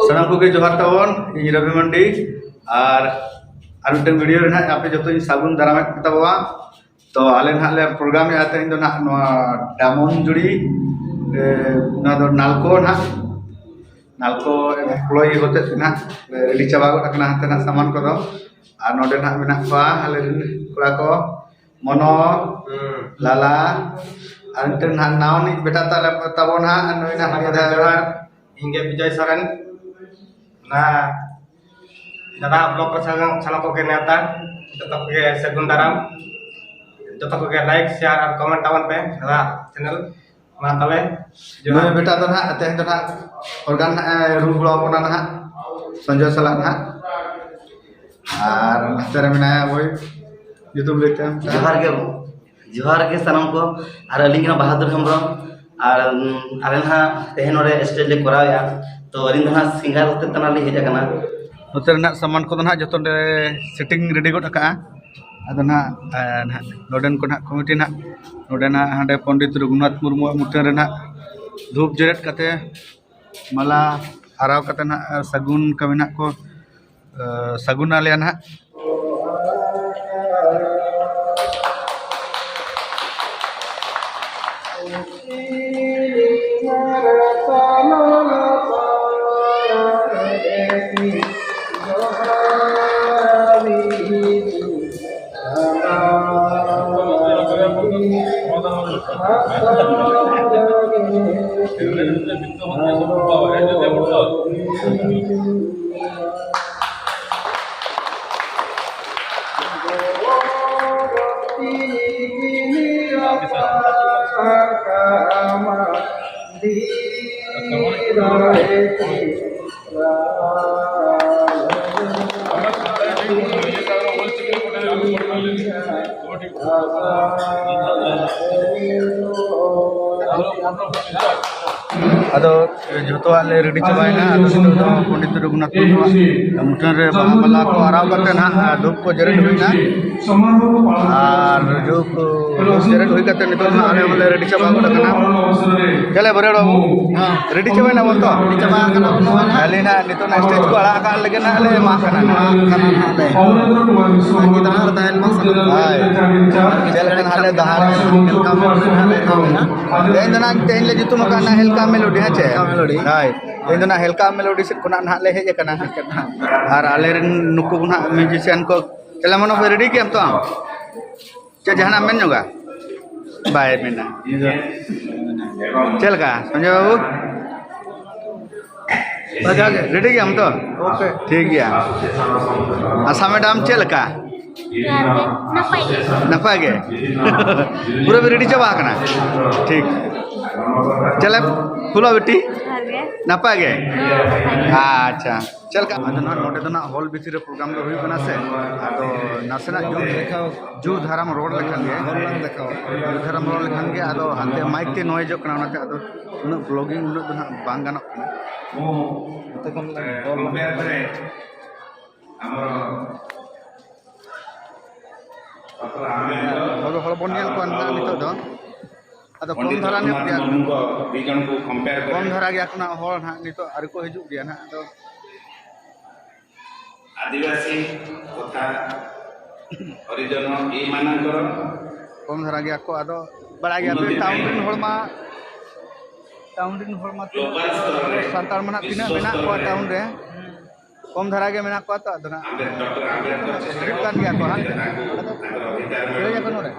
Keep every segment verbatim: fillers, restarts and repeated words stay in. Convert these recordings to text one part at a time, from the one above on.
ᱥᱟᱱᱟᱢ ᱠᱚᱜᱮ ᱡᱚᱦᱟᱨ ᱛᱟᱵᱚᱱ, ᱤᱧ ᱨᱚᱵᱤ ᱢᱟᱱᱰᱤ᱾ ᱟᱨ ᱟᱨ ᱢᱤᱫᱴᱟᱝ ᱵᱷᱤᱰᱤᱭᱳ ᱨᱮ ᱱᱟᱦᱟᱜ ᱟᱯᱮ ᱡᱚᱛᱚᱧ ᱥᱟᱹᱜᱩᱱ ᱫᱟᱨᱟᱢᱮᱫ ᱯᱮ ᱛᱟᱵᱚᱣᱟ᱾ ᱛᱚ ᱟᱞᱮ ᱱᱟᱦᱟᱜ ᱞᱮ ᱯᱨᱳᱜᱨᱟᱢᱮᱫᱼᱟ ᱛᱮᱦᱮᱧ ᱫᱚ ᱱᱟᱦᱟᱜ ᱱᱚᱣᱟ ᱰᱟᱢᱚᱱᱡᱩᱲᱤ, ᱮ, ᱱᱚᱣᱟ ᱫᱚ ᱱᱟᱞᱠᱳ ᱱᱟᱦᱟᱜ, ᱱᱟᱞᱠᱳ ᱮᱢᱯᱞᱚᱭᱤ ᱦᱚᱛᱮᱡ ᱛᱮ ᱱᱟᱦᱟᱜ ᱞᱮ ᱨᱮᱰᱤ ᱪᱟᱵᱟ ᱜᱚᱫ ᱟᱠᱟᱱᱟ ᱦᱟᱱᱛᱮ ᱱᱟᱦᱟᱜ ᱥᱟᱢᱟᱱ ᱠᱚᱫᱚ᱾ ᱟᱨ ᱱᱚᱰᱮ ᱱᱟᱦᱟᱜ ᱢᱮᱱᱟᱜ ᱠᱚᱣᱟ ᱟᱞᱮ ᱨᱮᱱ ᱠᱚᱲᱟ ᱠᱚ, ᱢᱚᱱᱳ, ᱦᱩᱸ᱾ ᱞᱟᱞᱟ, ᱟᱨ ᱢᱤᱫᱴᱮᱱ ᱱᱟᱦᱟᱜ ᱱᱟᱣᱟᱱᱤᱡ ᱵᱮᱴᱟ ᱛᱟᱞᱮ ᱛᱟᱵᱚᱱ ᱦᱟᱸᱜ, ᱱᱩᱭ ᱱᱟᱦᱟᱜ ᱱᱤᱭᱟᱹ ᱫᱷᱟᱣ ᱡᱚᱦᱟᱨ᱾ ᱤᱧ ᱜᱮ ᱵᱤᱡᱚᱭ ᱥᱚᱨᱮᱱ᱾ ᱚᱱᱟ ᱫᱟᱫᱟ ᱵᱞᱚᱜ ᱨᱮ ᱥᱟᱱᱟᱢ, ᱥᱟᱱᱟᱢ ᱠᱚᱜᱮ ᱱᱮᱣᱛᱟ, ᱡᱚᱛᱚ ᱠᱚᱜᱮ ᱥᱟᱹᱜᱩᱱ ᱫᱟᱨᱟᱢ, ᱡᱚᱛᱚ ᱠᱚᱜᱮ ᱞᱟᱭᱤᱠ, ᱥᱮᱭᱟᱨ ᱟᱨ ᱠᱚᱢᱮᱱᱴ ᱛᱟᱵᱚᱱ ᱯᱮ ᱫᱟᱫᱟ ᱪᱮᱱᱮᱞ᱾ ᱢᱟ ᱛᱚᱵᱮ, ᱱᱩᱭ ᱡᱚᱦᱟᱨ᱾ ᱵᱮᱴᱟ ᱫᱚ ᱱᱟᱦᱟᱜ ᱛᱮᱦᱮᱧ ᱫᱚ ᱱᱟᱦᱟᱜ ᱚᱨᱜᱟᱱ ᱱᱟᱦᱟᱜ ᱮ ᱨᱩ ᱜᱚᱲᱚ ᱟᱵᱚᱱᱟ ᱱᱟᱦᱟᱜ, ᱥᱚᱧᱡᱚᱭ ᱥᱟᱞᱟᱜ ᱱᱟᱦᱟᱜ᱾ ᱟᱨ ᱱᱟᱛᱮ ᱨᱮ ᱢᱮᱱᱟᱭᱟ ᱵᱳᱭ, ᱧᱩᱛᱩᱢ ᱞᱟᱹᱭ ᱛᱟᱭᱟᱢ᱾ ᱡᱚᱦᱟᱨ ᱜᱮ, ᱡᱚᱦᱟᱨ ᱜᱮ ᱥᱟᱱᱟᱢ ᱠᱚ᱾ ᱟᱨ ᱟᱹᱞᱤᱧ ᱠᱟᱱᱟ ᱵᱟᱦᱟᱫᱩᱨ ᱦᱮᱢᱵᱨᱚᱢ᱾ ᱟᱨ, ᱩᱢ, ᱟᱞᱮ ᱱᱟᱦᱟᱜ ᱛᱮᱦᱮᱧ ᱱᱚᱰᱮ ᱥᱴᱮᱡ ᱞᱮ ᱠᱚᱨᱟᱣᱮᱫᱼᱟ᱾ ᱛᱚ ᱟᱹᱞᱤᱧ ᱫᱚ ᱱᱟᱦᱟᱜ ᱥᱤᱝᱜᱟᱨ ᱦᱚᱛᱮᱡ ᱛᱮ ᱱᱟᱦᱟᱜ ᱞᱤᱧ ᱦᱮᱡ ᱟᱠᱟᱱᱟ᱾ ᱱᱚᱛᱮ ᱨᱮᱱᱟᱜ ᱥᱟᱢᱟᱱ ᱠᱚᱫᱚ ᱱᱟᱦᱟᱜ ᱡᱚᱛᱚ ᱞᱮ ᱥᱮᱴᱤᱝ ᱨᱮᱰᱤ ᱜᱚᱫ ᱟᱠᱟᱜᱼᱟ᱾ ᱟᱫᱚ ᱱᱟᱦᱟᱜ, ᱮ, ᱱᱟᱦᱟᱜ ᱱᱚᱰᱮᱱ ᱠᱚ ᱱᱟᱦᱟᱜ ᱠᱚᱢᱤᱴᱤ ᱱᱟᱦᱟᱜ, ᱱᱚᱰᱮ ᱱᱟᱦᱟᱜ ᱦᱟᱸᱰᱮ ᱯᱚᱱᱰᱤᱛ ᱨᱚᱜᱷᱩᱱᱟᱛᱷ ᱢᱩᱨᱢᱩᱣᱟᱜ ᱢᱩᱴᱷᱟᱹᱱ ᱨᱮ ᱱᱟᱦᱟᱜ ᱫᱷᱩᱯ ᱡᱮᱨᱮᱫ ᱠᱟᱛᱮ, ᱢᱟᱞᱟ ᱟᱨᱟᱣ ᱠᱟᱛᱮ ᱱᱟᱦᱟᱜ, ᱮ, ᱥᱟᱹᱜᱩᱱ ᱠᱟᱹᱢᱤ ᱱᱟᱦᱟᱜ ᱠᱚ, ᱮ, ᱥᱟᱹᱜᱩᱱ ᱟᱞᱮᱭᱟ ᱱᱟᱦᱟᱜ᱾ ᱟᱫᱚ ᱡᱚᱛᱚᱣᱟᱜ ᱞᱮ ᱨᱮᱰᱤ ᱪᱟᱵᱟᱭᱮᱱᱟ᱾ ᱟᱫᱚ ᱱᱤᱛᱚᱜ ᱫᱚ ᱯᱚᱱᱰᱤᱛ ᱨᱚᱜᱷᱩᱱᱟᱛᱷ ᱢᱩᱨᱢᱩᱣᱟᱜ ᱢᱩᱴᱷᱟᱹᱱ ᱨᱮ ᱵᱟᱦᱟ ᱢᱟᱞᱟ ᱠᱚ ᱟᱨᱟᱣ ᱠᱟᱛᱮ ᱱᱟᱦᱟᱜ ᱫᱷᱩᱯ ᱠᱚ ᱡᱮᱨᱮᱫ ᱦᱩᱭᱱᱟ᱾ ᱟᱨ ᱫᱷᱩᱯ, ᱫᱷᱩᱯ ᱡᱮᱨᱮᱫ ᱦᱩᱭ ᱠᱟᱛᱮ ᱱᱤᱛᱚᱜ ᱱᱟᱦᱟᱜ ᱟᱞᱮ ᱦᱚᱸᱞᱮ ᱨᱮᱰᱤ ᱪᱟᱵᱟ ᱜᱚᱫ ᱟᱠᱟᱱᱟ᱾ ᱪᱮᱞᱮ ᱵᱟᱹᱨᱭᱟᱹᱲ ᱵᱟᱹᱵᱩ? ᱦᱮᱸ᱾ ᱨᱮᱰᱤ ᱪᱟᱵᱟᱭᱮᱱᱟ ᱵᱚᱱ ᱛᱚ? ᱨᱮᱰᱤ ᱪᱟᱵᱟ ᱟᱠᱟᱱᱟ ᱵᱚᱱ ᱱᱚᱣᱟ ᱱᱟᱦᱟᱜ᱾ ᱟᱞᱮ ᱱᱟᱦᱟᱜ ᱱᱤᱛᱚᱜ ᱱᱟᱦᱟᱜ ᱥᱴᱮᱡᱽ ᱠᱚ ᱟᱲᱟᱜ ᱟᱠᱟᱫ ᱞᱟᱹᱜᱤᱫ ᱱᱟᱦᱟᱜ ᱞᱮ ᱮᱢᱟ ᱠᱟᱱᱟ ᱱᱟᱦᱟᱜ᱾ ᱮᱢᱟ ᱠᱟᱱᱟ ᱱᱟᱦᱟᱜ ᱞᱮ᱾ ᱛᱟᱺᱜᱤ ᱛᱟᱲᱟᱜ ᱨᱮ ᱛᱟᱦᱮᱱ ᱢᱟ ᱥᱟᱱᱟᱢ᱾ ᱦᱳᱭ᱾ ᱪᱮᱫ ᱞᱮᱠᱟ ᱱᱟᱦᱟᱜ ᱞᱮ ᱫᱟᱦᱟᱨ ᱮᱱᱠᱷᱟᱱ ᱢᱮᱞᱠᱟ ᱢᱮᱞᱠᱟ ᱱᱟᱦᱟᱜ ᱞᱮ ᱮᱛᱚᱦᱚᱵ ᱮᱱᱟ᱾ ᱛᱮᱦᱮᱧ ᱫᱚ ᱱᱟᱦᱟᱜ, ᱛᱮᱦᱮᱧ ᱞᱮ ᱧᱩᱛᱩᱢ ᱟᱠᱟᱫ ᱱᱟᱦᱟᱜ ᱦᱮᱞᱠᱟ ᱢᱮᱞᱳᱰᱤ, ᱦᱮᱸ ᱪᱮ? ᱦᱮᱞᱠᱟ ᱢᱮᱞᱳᱰᱤ᱾ ᱦᱳᱭ᱾ ᱛᱮᱦᱮᱧ ᱫᱚ ᱱᱟᱦᱟᱜ ᱦᱮᱞᱠᱟ ᱢᱮᱞᱳᱰᱤ ᱥᱮᱫ ᱠᱷᱚᱱᱟᱜ ᱱᱟᱦᱟᱜ ᱞᱮ ᱦᱮᱡ ᱟᱠᱟᱱᱟ᱾ ᱟᱨ ᱟᱞᱮ ᱨᱮᱱ ᱱᱩᱠᱩ ᱱᱟᱦᱟᱜ ᱢᱤᱭᱩᱡᱤᱥᱤᱭᱟᱱ ᱠᱚ, ᱪᱮᱞᱮ ᱢᱚᱱᱳ ᱵᱷᱟᱭ, ᱨᱮᱰᱤ ᱜᱮᱭᱟᱢ ᱛᱚ ᱟᱢ? ᱪᱮᱫ ᱡᱟᱦᱟᱱᱟᱜ ᱮᱢ ᱢᱮᱱ ᱧᱚᱜᱟ? ᱵᱟᱭ ᱢᱮᱱᱟ᱾ ᱪᱮᱫ ᱞᱮᱠᱟ ᱥᱚᱧᱡᱚᱭ ᱵᱟᱹᱵᱩ? ᱨᱮᱰᱤ ᱜᱮᱭᱟᱢ ᱛᱚ? ᱳᱠᱮ᱾ ᱴᱷᱤᱠ ᱜᱮᱭᱟ᱾ ᱟᱥᱟ ᱢᱮᱰᱟᱢ, ᱪᱮᱫ ᱞᱮᱠᱟ? ᱡᱚᱦᱟᱨ ᱜᱮ᱾ ᱱᱟᱯᱟᱭ ᱜᱮ᱾ ᱱᱟᱯᱟᱭ ᱜᱮ? ᱯᱩᱨᱟᱹ ᱯᱮ ᱨᱮᱰᱤ ᱪᱟᱵᱟ ᱟᱠᱟᱱᱟ? ᱴᱷᱤᱠ᱾ ᱪᱮᱞᱮ ᱯᱷᱩᱞᱟ ᱵᱤᱴᱤ? ᱡᱚᱦᱟᱨ ᱜᱮ᱾ ᱱᱟᱯᱟᱭ ᱜᱮ? ᱦᱮᱸ, ᱱᱟᱯᱟᱭ ᱜᱮ᱾ ᱟᱪᱪᱷᱟ᱾ ᱪᱮᱫ ᱞᱮᱠᱟ? ᱟᱫᱚ ᱱᱟᱦᱟᱜ ᱱᱚᱰᱮ ᱫᱚ ᱱᱟᱦᱟᱜ ᱦᱚᱞ ᱵᱷᱤᱛᱤᱨ ᱨᱮ ᱯᱨᱳᱜᱨᱟᱢ ᱫᱚ ᱦᱩᱭᱩᱜ ᱠᱟᱱᱟ ᱥᱮ, ᱟᱫᱚ ᱱᱟᱥᱮᱱᱟᱜ ᱡᱩᱛ, ᱡᱩᱛ ᱫᱷᱟᱨᱟᱢ ᱨᱚᱲ ᱞᱮᱠᱷᱟᱱ ᱜᱮ, ᱡᱩᱛ ᱫᱷᱟᱨᱟᱢ ᱨᱚᱲ ᱞᱮᱠᱷᱟᱱ ᱜᱮ, ᱟᱫᱚ ᱦᱟᱱᱛᱮ ᱢᱟᱭᱤᱠ ᱛᱮ ᱱᱚᱭᱮᱡᱚᱜ ᱠᱟᱱᱟ, ᱚᱱᱟᱛᱮ ᱟᱫᱚ ᱩᱱᱟᱹᱜ ᱵᱞᱚᱜᱤᱝ ᱩᱱᱟᱹᱜ ᱫᱚ ᱱᱟᱦᱟᱜ ᱵᱟᱝ ᱜᱟᱱᱚᱜ ᱠᱟᱱᱟ᱾ ᱱᱚᱛᱮ ᱠᱷᱚᱱ ᱨᱚᱲ ᱞᱮᱱᱠᱷᱟᱱ᱾ ᱦᱚᱲ, ᱦᱚᱲ ᱵᱚᱱ ᱧᱮᱞ ᱠᱚᱣᱟ ᱱᱟᱦᱟᱜ ᱱᱤᱛᱚᱜ ᱫᱚ᱾ ᱟᱫᱚ ᱠᱚᱢ ᱫᱷᱟᱨᱟ ᱧᱚᱜ ᱜᱮᱭᱟ᱾ ᱠᱚᱢ ᱫᱷᱟᱨᱟ ᱜᱮᱭᱟ ᱠᱚ ᱱᱟᱦᱟᱜ ᱦᱚᱲ ᱱᱟᱦᱟᱜ ᱱᱤᱛᱚᱜ ᱟᱹᱣᱨᱤ ᱠᱚ ᱦᱤᱡᱩᱜ ᱜᱮᱭᱟ ᱱᱟᱦᱟᱜ᱾ ᱟᱫᱚ ᱟᱹᱫᱤᱵᱟᱹᱥᱤ ᱛᱚᱛᱷᱟ ᱦᱚᱨᱤᱡᱚᱱ ᱮᱢᱟᱱᱟᱝᱠᱚᱨ ᱠᱚᱢ ᱫᱷᱟᱨᱟ ᱜᱮᱭᱟ ᱠᱚ᱾ ᱟᱫᱚ ᱵᱟᱲᱟᱭ ᱜᱮᱭᱟ ᱯᱮ, ᱴᱟᱣᱩᱱ ᱨᱮᱱ ᱦᱚᱲ ᱢᱟ, ᱴᱟᱣᱩᱱ ᱨᱮᱱ ᱦᱚᱲ ᱢᱟ ᱛᱤᱱᱟᱹᱜ ᱥᱟᱱᱛᱟᱲ ᱢᱟ ᱱᱟᱦᱟᱜ ᱛᱤᱱᱟᱹᱜ ᱢᱮᱱᱟᱜ ᱠᱚᱣᱟ ᱴᱟᱣᱩᱱ ᱨᱮ, ᱠᱚᱢ ᱫᱷᱟᱨᱟ ᱜᱮ ᱢᱮᱱᱟᱜ ᱠᱚᱣᱟ ᱛᱚ᱾ ᱟᱫᱚ ᱱᱟᱜ ᱦᱤᱡᱩᱜ ᱠᱟᱱ ᱜᱮᱭᱟ ᱠᱚ ᱦᱟᱸᱜ᱾ ᱟᱫᱚ ᱠᱷᱟᱹᱲᱟᱹᱭ ᱟᱠᱚ ᱱᱚᱰᱮ᱾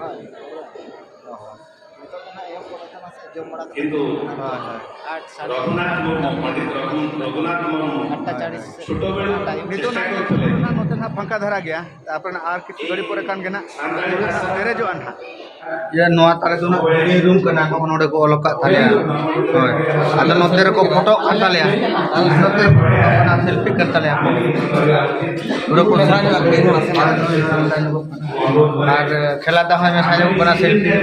ᱱᱤᱛᱚᱜ ᱫᱚ ᱱᱟᱜ ᱮᱦᱚᱵ ᱜᱚᱫ ᱟᱠᱟᱱᱟ ᱥᱮ, ᱡᱚᱢ ᱵᱟᱲᱟ ᱠᱟᱛᱮ ᱦᱳᱭ, ᱦᱳᱭ᱾ ᱟᱴ ᱥᱟᱲᱮ ᱟᱴ᱾ ᱨᱚᱜᱷᱩᱱᱟᱛᱷ ᱢᱩᱨᱢᱩ, ᱯᱚᱱᱰᱤᱛ ᱨᱚᱜᱷᱩ-, ᱨᱚᱜᱷᱩᱱᱟᱛᱷ ᱢᱩᱨᱢᱩ᱾ ᱟᱴᱴᱟ ᱪᱟᱲᱤᱥ ᱥᱮᱫ᱾ ᱱᱤᱛᱚᱜ ᱱᱟᱜ ᱱᱚᱛᱮ ᱱᱟᱜ ᱯᱷᱟᱸᱠᱟ ᱫᱷᱟᱨᱟ ᱜᱮᱭᱟ᱾ ᱛᱟᱨᱯᱚᱨᱮ ᱱᱟᱜ ᱟᱨ ᱠᱤᱪᱷᱩ ᱜᱷᱟᱹᱲᱤ ᱯᱚᱨᱮ ᱠᱷᱟᱱ ᱜᱮ ᱱᱟᱜ ᱯᱮᱨᱮᱡᱚᱜᱼᱟ ᱱᱟᱜ᱾ ᱤᱭᱟᱹ, ᱱᱚᱣᱟ ᱛᱟᱞᱮ ᱫᱚ ᱱᱟᱜ green room ᱠᱟᱱᱟ, ᱱᱚᱜᱼᱚ ᱱᱚᱰᱮ ᱠᱚ ᱚᱞ ᱟᱠᱟᱫ ᱛᱟᱞᱮᱭᱟ᱾ ᱦᱳᱭ᱾ ᱟᱫᱚ ᱱᱚᱛᱮ ᱨᱮᱠᱚ ᱯᱷᱳᱴᱳᱜ ᱠᱟᱱ ᱛᱟᱞᱮᱭᱟ᱾ ᱱᱚᱛᱮ ᱯᱷᱳᱴᱳᱜ ᱠᱟᱱᱟ, selfie ᱠᱟᱱ ᱛᱟᱞᱮᱭᱟ ᱠᱚ᱾ ᱯᱩᱨᱟᱹ ᱠᱚ ᱟᱨ ᱠᱷᱮᱞᱟ ᱫᱟ ᱦᱚᱸᱭ ᱢᱮᱥᱟ ᱧᱚᱜ ᱠᱟᱱᱟ, selfie᱾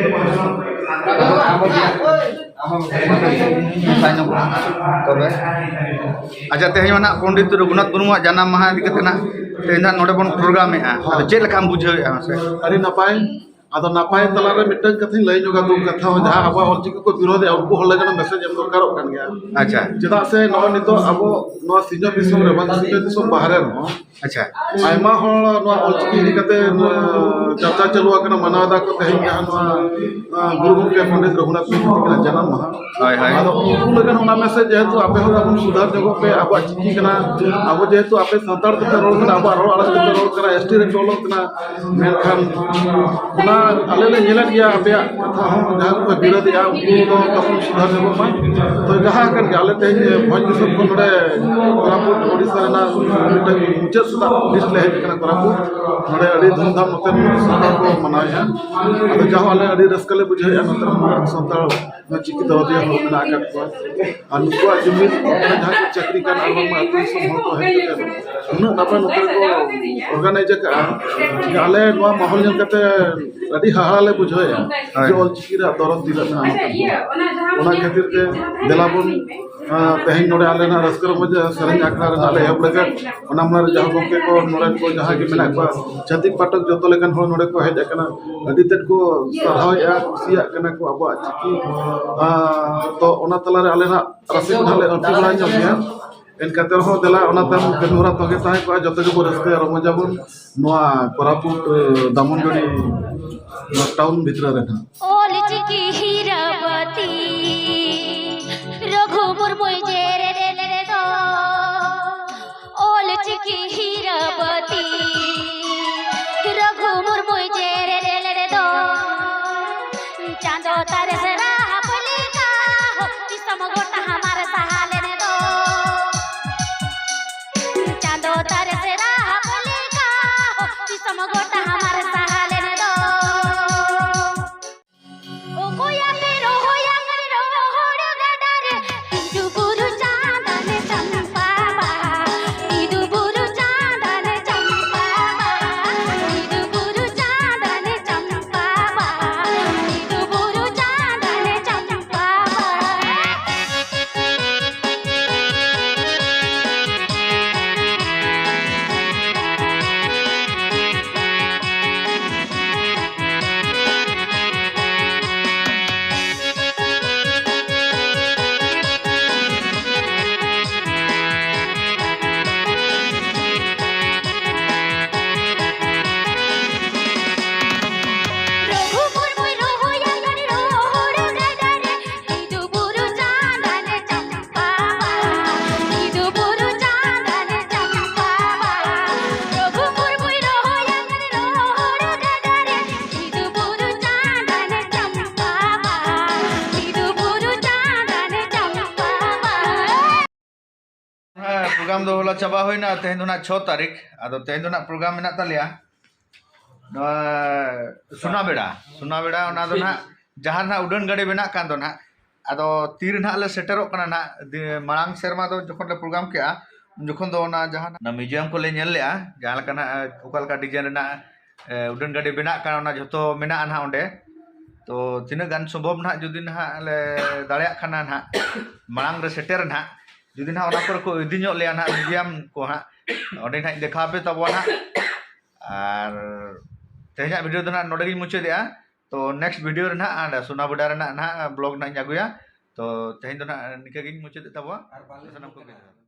ᱛᱚᱵᱮ, ᱟᱪᱪᱷᱟ, ᱛᱮᱦᱮᱧ ᱢᱟ ᱱᱟᱜ ᱯᱚᱱᱰᱤᱛ ᱨᱚᱜᱷᱩᱱᱟᱛᱷ ᱢᱩᱨᱢᱩᱣᱟᱜ ᱡᱟᱱᱟᱢ ᱢᱟᱦᱟ ᱤᱫᱤ ᱠᱟᱛᱮ ᱱᱟᱜ ᱛᱮᱦᱮᱧ ᱱᱟᱜ ᱱᱚᱰᱮ ᱵᱚᱱ ᱯᱨᱳᱜᱨᱟᱢᱮᱜᱼᱟ᱾ ᱟᱫᱚ ᱪᱮᱫ ᱞᱮᱠᱟᱢ ᱵᱩᱡᱷᱟᱹᱣᱮᱫᱼᱟ ᱢᱟᱥᱮ? ᱟᱹᱰᱤ ᱱᱟᱯᱟᱭ᱾ ᱟᱫᱚ ᱱᱟᱯᱟᱭ ᱛᱟᱞᱟᱨᱮ ᱢᱤᱫᱴᱟᱝ ᱠᱟᱛᱷᱟᱧ ᱞᱟᱹᱭ ᱧᱚᱜᱟ, ᱫᱩᱠ ᱠᱟᱛᱷᱟ ᱦᱚᱸ, ᱡᱟᱦᱟᱸ ᱟᱵᱚᱣᱟᱜ ᱚᱞᱪᱤᱠᱤ ᱠᱚ ᱵᱤᱨᱳᱫᱮᱜᱼᱟ, ᱩᱱᱠᱩ ᱦᱚᱸ ᱞᱟᱹᱜᱤᱫ ᱢᱮᱥᱮᱡᱽ ᱮᱢ ᱫᱚᱨᱠᱟᱨᱚᱜ ᱠᱟᱱ ᱜᱮᱭᱟ᱾ ᱟᱪᱪᱷᱟ᱾ ᱪᱮᱫᱟᱜ ᱥᱮ ᱱᱚᱜᱼᱚᱭ ᱱᱤᱛᱚᱜ ᱟᱵᱚ ᱱᱚᱣᱟ ᱥᱤᱧᱚᱛ ᱫᱤᱥᱚᱢ ᱨᱮ ᱵᱟᱝ, ᱥᱤᱧᱚᱛ ᱫᱤᱥᱚᱢ ᱵᱟᱦᱨᱮ ᱨᱮᱦᱚᱸ ᱟᱪᱪᱷᱟ᱾ ᱟᱭᱢᱟ ᱦᱚᱲ ᱱᱚᱣᱟ ᱚᱞᱪᱤᱠᱤ ᱤᱫᱤ ᱠᱟᱛᱮ, ᱮ, ᱪᱟᱨᱪᱟ ᱪᱟᱹᱞᱩ ᱟᱠᱟᱱᱟ, ᱢᱟᱱᱟᱣ ᱮᱫᱟ ᱠᱚ ᱛᱮᱦᱮᱧ ᱡᱟᱦᱟᱸ ᱱᱚᱣᱟ, ᱮ, ᱜᱩᱨᱩ ᱜᱚᱢᱠᱮ ᱯᱚᱱᱰᱤᱛ ᱨᱚᱜᱷᱩᱱᱟᱛᱷ ᱢᱩᱨᱢᱩ ᱛᱟᱹᱠᱤᱱᱟᱜ ᱡᱟᱱᱟᱢ ᱢᱟᱦᱟ᱾ ᱦᱳᱭ, ᱦᱳᱭ᱾ ᱟᱫᱚ ᱩᱱᱠᱩ ᱞᱟᱹᱜᱤᱫ ᱚᱱᱟ ᱢᱮᱥᱮᱡᱽ, ᱡᱮᱦᱮᱛᱩ ᱟᱯᱮ ᱦᱚᱸ ᱛᱟᱵᱚᱱ ᱥᱩᱫᱷᱟᱨ ᱧᱚᱜᱚᱜ ᱯᱮ, ᱟᱵᱚᱣᱟᱜ ᱪᱤᱠᱤ ᱠᱟᱱᱟ, ᱟᱵᱚ ᱡᱮᱦᱮᱛᱩ ᱟᱯᱮ ᱥᱟᱱᱛᱟᱲ ᱛᱮᱯᱮ ᱨᱚᱲ ᱠᱟᱱᱟ, ᱟᱵᱚᱣᱟᱜ ᱨᱚᱲ ᱟᱲᱟᱝ ᱛᱮᱯᱮ ᱨᱚᱲ ᱠᱟᱱᱟ, ᱮᱥ ᱴᱤ ᱨᱮᱯᱮ ᱚᱞᱚᱜ ᱠᱟᱱᱟ, ᱢᱮᱱᱠᱷᱟᱱ ᱚᱱᱟ ᱟᱞᱮ ᱞᱮ ᱧᱮᱞᱮᱫ ᱜᱮᱭᱟ, ᱟᱯᱮᱭᱟᱜ ᱠᱟᱛᱷᱟ ᱦᱚᱸ ᱡᱟᱦᱟᱸ ᱠᱚᱯᱮ ᱵᱤᱨᱳᱫᱮᱜᱼᱟ, ᱩᱱᱠᱩ ᱫᱚ ᱛᱟᱵᱚᱱ ᱥᱩᱫᱷᱟᱨ ᱧᱚᱜᱚᱜ ᱢᱟ᱾ ᱛᱚ ᱡᱟᱦᱟᱸ ᱠᱟᱱ ᱜᱮ, ᱟᱞᱮ ᱛᱮᱦᱮᱧ ᱵᱷᱚᱸᱡᱽ ᱫᱤᱥᱚᱢ ᱠᱷᱚᱱ ᱱᱚᱰᱮ ᱠᱳᱨᱟᱯᱩᱴ, ᱳᱰᱤᱥᱟ ᱨᱮᱱᱟᱜ ᱢᱤᱫᱴᱟᱝ ᱢᱩᱪᱟᱹᱫ ᱥᱮᱫᱟᱜ ᱞᱤᱥᱴ ᱞᱮ ᱦᱮᱡ ᱟᱠᱟᱱᱟ ᱠᱳᱨᱟᱯᱩᱴ᱾ ᱱᱚᱰᱮ ᱟᱹᱰᱤ ᱫᱷᱩᱢᱫᱷᱟᱢ ᱱᱚᱛᱮ ᱥᱟᱱᱛᱟᱲ ᱠᱚ ᱢᱟᱱᱟᱣᱮᱫᱼᱟ᱾ ᱟᱫᱚ ᱡᱟᱦᱟᱸ ᱟᱞᱮ ᱟᱹᱰᱤ ᱨᱟᱹᱥᱠᱟᱹ ᱞᱮ ᱵᱩᱡᱷᱟᱹᱣᱮᱫᱼᱟ, ᱱᱚᱛᱮ ᱨᱮᱱ ᱥᱟᱱᱛᱟᱲ ᱪᱤᱠᱤ ᱫᱚᱨᱚᱫᱤᱭᱟᱹ ᱦᱚᱲ ᱢᱮᱱᱟᱜ ᱟᱠᱟᱫ ᱠᱚᱣᱟ᱾ ᱟᱨ ᱱᱩᱠᱩᱣᱟᱜ ᱡᱩᱢᱤᱫ, ᱱᱚᱛᱮ ᱨᱮ ᱡᱟᱦᱟᱸ ᱠᱚ ᱪᱟᱹᱠᱨᱤ ᱠᱟᱱ ᱟᱨ ᱵᱟᱝᱢᱟ ᱟᱹᱛᱩ ᱫᱤᱥᱚᱢ ᱦᱚᱲ ᱠᱚ ᱦᱮᱡ ᱠᱟᱛᱮ ᱩᱱᱟᱹᱜ ᱱᱟᱯᱟᱭ ᱱᱚᱛᱮ ᱨᱮᱠᱚ ᱚᱨᱜᱟᱱᱟᱭᱤᱡᱽ ᱟᱠᱟᱫᱼᱟ, ᱡᱮ ᱟᱞᱮ ᱱᱚᱣᱟ ᱢᱟᱦᱚᱞ ᱧᱮᱞ ᱠᱟᱛᱮ ᱟᱹᱰᱤ ᱦᱟᱦᱟᱲᱟ ᱞᱮ ᱵᱩᱡᱷᱟᱹᱣᱮᱫᱼᱟ ᱦᱳᱭ᱾ ᱡᱮ ᱚᱞᱪᱤᱠᱤ ᱨᱮᱭᱟᱜ ᱫᱚᱨᱚᱫ ᱛᱤᱱᱟᱹᱜ ᱢᱮᱱᱟᱜᱼᱟ ᱱᱚᱛᱮ ᱨᱮ᱾ ᱚᱱᱟ ᱠᱷᱟᱹᱛᱤᱨ ᱛᱮ ᱫᱮᱞᱟ ᱵᱚᱱ, ᱟᱸ, ᱛᱮᱦᱮᱧ ᱱᱚᱰᱮ ᱟᱞᱮ ᱱᱟᱜ ᱨᱟᱹᱥᱠᱟᱹ ᱨᱚᱢᱚᱡᱽ ᱥᱮᱨᱮᱧ ᱟᱠᱷᱲᱟ ᱨᱮᱱᱟᱜ ᱞᱮ ᱮᱦᱚᱵ ᱞᱟᱹᱜᱤᱫ᱾ ᱚᱱᱟ ᱢᱟᱲᱟᱝ ᱨᱮ ᱡᱟᱦᱟᱸ ᱜᱚᱢᱠᱮ ᱠᱚ ᱱᱚᱰᱮ ᱠᱚ ᱡᱟᱦᱟᱸ ᱜᱮ ᱢᱮᱱᱟᱜ ᱠᱚᱣᱟ, ᱪᱷᱟᱹᱛᱤᱠ ᱯᱟᱴᱷᱚᱠ ᱡᱚᱛᱚ ᱞᱮᱠᱟᱱ ᱦᱚᱲ ᱱᱚᱰᱮ ᱠᱚ ᱦᱮᱡ ᱟᱠᱟᱱᱟ, ᱟᱹᱰᱤ ᱛᱮᱫ ᱠᱚ ᱥᱟᱨᱦᱟᱣᱮᱫᱼᱟ, ᱠᱩᱥᱤᱭᱟᱜ ᱠᱟᱱᱟ ᱠᱚ ᱟᱵᱚᱣᱟᱜ ᱪᱤᱠᱤ᱾ ᱟᱸ, ᱛᱚ ᱚᱱᱟ ᱛᱟᱞᱟᱨᱮ ᱟᱞᱮ ᱱᱟᱜ ᱨᱟᱥᱮ ᱠᱚ ᱱᱟᱜ ᱞᱮ ᱟᱹᱬᱛᱤ ᱵᱟᱲᱟ ᱧᱚᱜ ᱜᱮᱭᱟ᱾ ᱮᱱᱠᱟᱛᱮ ᱨᱮᱦᱚᱸ ᱫᱮᱞᱟ ᱚᱱᱟ ᱛᱟᱭᱚᱢ ᱠᱟᱹᱢᱤ ᱦᱚᱨᱟ ᱛᱚᱸᱜᱮ ᱛᱟᱦᱮᱸ ᱠᱚᱜᱼᱟ, ᱡᱚᱛᱚ ᱜᱮᱵᱚ ᱨᱟᱹᱥᱠᱟᱹᱭᱟ, ᱨᱚᱢᱚᱡᱟᱵᱚᱱ ᱱᱚᱣᱟ ᱠᱳᱨᱟᱯᱩᱴ, ᱮ, ᱫᱟᱢᱚᱱᱡᱚᱲᱤ ᱱᱚᱣᱟ ᱴᱟᱣᱩᱱ ᱵᱷᱤᱛᱨᱤ ᱨᱮ ᱱᱟᱦᱟᱜ᱾ ᱚᱞ ᱪᱤᱠᱤ ᱦᱤᱨᱟᱹᱵᱟᱹᱛᱤ ᱨᱚᱜᱷᱩ ᱢᱩᱨᱢᱩᱭ ᱡᱮᱨᱮᱫ ᱞᱮᱫ ᱫᱚ᱾ ᱚᱞ ᱪᱤᱠᱤ ᱦᱤᱨᱟᱹᱵᱟᱹᱛᱤ ᱨᱚᱜᱷᱩ ᱢᱩᱨᱢᱩᱭ ᱡᱮᱨᱮᱫ ᱞᱮᱫ ᱫᱚ᱾ ᱪᱟᱸᱫᱚ ᱛᱟᱨᱟᱥ ᱨᱟᱦᱟ ᱯᱟᱹᱞᱤᱠᱟ ᱦᱚ, ᱫᱤᱥᱚᱢ ᱜᱚᱴᱟ ᱦᱟᱢᱟᱨ ᱥᱟᱦᱟ ᱞᱮᱱ ᱫᱚ᱾ ᱪᱟᱸᱫᱚ ᱛᱟᱨᱟᱥ ᱨᱟᱦᱟ ᱯᱟᱹᱞᱤᱠᱟ ᱦᱚ, ᱫᱤᱥᱚᱢ ᱜᱚᱴᱟ ᱦᱟᱢᱟᱨ ᱥᱟᱦᱟ ᱞᱮᱱ ᱫᱚ᱾ ᱚᱠᱚᱭᱟᱜ ᱯᱮ ᱨᱚᱦᱚᱭᱟ ᱨᱚᱦᱚᱲ ᱜᱟᱰᱟ ᱨᱮ, ᱯᱤᱱᱰᱩ ᱵᱩᱨᱩ ᱪᱟ ᱯᱨᱳᱜᱨᱟᱢ ᱫᱚ ᱦᱚᱞᱟ ᱪᱟᱵᱟ ᱦᱩᱭᱱᱟ, ᱛᱮᱦᱮᱧ ᱫᱚ ᱱᱟᱜ ᱪᱷᱚ ᱛᱟᱹᱨᱤᱠᱷ᱾ ᱟᱫᱚ ᱛᱮᱦᱮᱧ ᱫᱚ ᱱᱟᱜ ᱯᱨᱳᱜᱨᱟᱢ ᱢᱮᱱᱟᱜ ᱛᱟᱞᱮᱭᱟ ᱱᱚᱣᱟ ᱥᱳᱱᱟ ᱵᱮᱲᱟ᱾ ᱥᱳᱱᱟ ᱵᱮᱲᱟ, ᱚᱱᱟ ᱫᱚ ᱱᱟᱜ ᱡᱟᱦᱟᱸ ᱱᱟᱜ ᱩᱰᱟᱹᱱ ᱜᱟᱹᱰᱤ ᱵᱮᱱᱟᱜ ᱠᱟᱱ ᱫᱚ ᱱᱟᱜ, ᱟᱫᱚ ᱛᱤᱨᱮ ᱱᱟᱜ ᱞᱮ ᱥᱮᱴᱮᱨᱚᱜ ᱠᱟᱱᱟ ᱱᱟᱜ, ᱫᱤ-, ᱢᱟᱲᱟᱝ ᱥᱮᱨᱢᱟ ᱫᱚ ᱡᱚᱠᱷᱚᱱ ᱞᱮ ᱯᱨᱳᱜᱨᱟᱢ ᱠᱮᱜᱼᱟ, ᱩᱱ ᱡᱚᱠᱷᱚᱱ ᱫᱚ ᱚᱱᱟ ᱡᱟᱦᱟᱸ ᱚᱱᱟ ᱢᱤᱭᱩᱡᱤᱭᱟᱢ ᱠᱚᱞᱮ ᱧᱮᱞ ᱞᱮᱜᱼᱟ, ᱡᱟᱦᱟᱸ ᱞᱮᱠᱟ ᱱᱟᱜ ᱚᱠᱟ ᱞᱮᱠᱟ ᱰᱤᱡᱟᱭᱤᱱ ᱨᱮᱱᱟᱜ, ᱮ, ᱩᱰᱟᱹᱱ ᱜᱟᱹᱰᱤ ᱵᱮᱱᱟᱜ ᱠᱟᱱᱟ, ᱚᱱᱟ ᱡᱷᱚᱛᱚ ᱢᱮᱱᱟᱜᱼᱟ ᱱᱟᱜ ᱚᱸᱰᱮ᱾ ᱛᱚ ᱛᱤᱱᱟᱹᱜ ᱜᱟᱱ ᱥᱚᱢᱵᱷᱚᱵ ᱱᱟᱜ ᱡᱩᱫᱤ ᱱᱟᱜ ᱞᱮ ᱫᱟᱲᱮᱭᱟᱜ ᱠᱷᱟᱱ ᱱᱟᱜ ᱢᱟᱲᱟᱝ ᱨᱮ ᱥᱮᱴᱮᱨ ᱱᱟᱜ, ᱡᱩᱫᱤ ᱱᱟᱜ ᱚᱱᱟ ᱠᱚᱨᱮ ᱠᱚ ᱤᱫᱤ ᱧᱚᱜ ᱞᱮᱭᱟ ᱱᱟᱜ ᱢᱤᱭᱩᱡᱤᱭᱟᱢ ᱠᱚ ᱦᱟᱸᱜ, ᱚᱸᱰᱮ ᱱᱟᱜ ᱤᱧ ᱫᱮᱠᱷᱟᱣ ᱟᱯᱮ ᱛᱟᱵᱚᱱᱟ ᱱᱟᱜ᱾ ᱟᱨ ᱛᱮᱦᱮᱧᱟᱜ ᱵᱷᱤᱰᱤᱭᱳ ᱫᱚ ᱱᱟᱜ ᱱᱚᱰᱮ ᱜᱤᱧ ᱢᱩᱪᱟᱹᱫᱮᱜᱼᱟ᱾ ᱛᱚ ᱱᱮᱠᱥᱴ ᱵᱷᱤᱰᱤᱭᱳ ᱨᱮ ᱱᱟᱜ ᱚᱸᱰᱮ ᱥᱳᱱᱟ ᱵᱮᱲᱟ ᱨᱮᱱᱟᱜ ᱱᱟᱜ ᱵᱞᱚᱜ ᱱᱟᱜ ᱤᱧ ᱟᱹᱜᱩᱭᱟ᱾ ᱛᱚ ᱛᱮᱦᱮᱧ ᱫᱚ ᱱᱟᱜ ᱱᱤᱝᱠᱟᱹ ᱜᱤᱧ ᱢᱩᱪᱟᱹᱫᱮᱫ ᱛᱟᱵᱚᱱᱟ᱾ ᱟᱨ ᱵᱟᱞᱮ ᱥᱟᱱᱟᱢ ᱠᱚᱜᱮ ᱡᱚᱦᱟᱨ᱾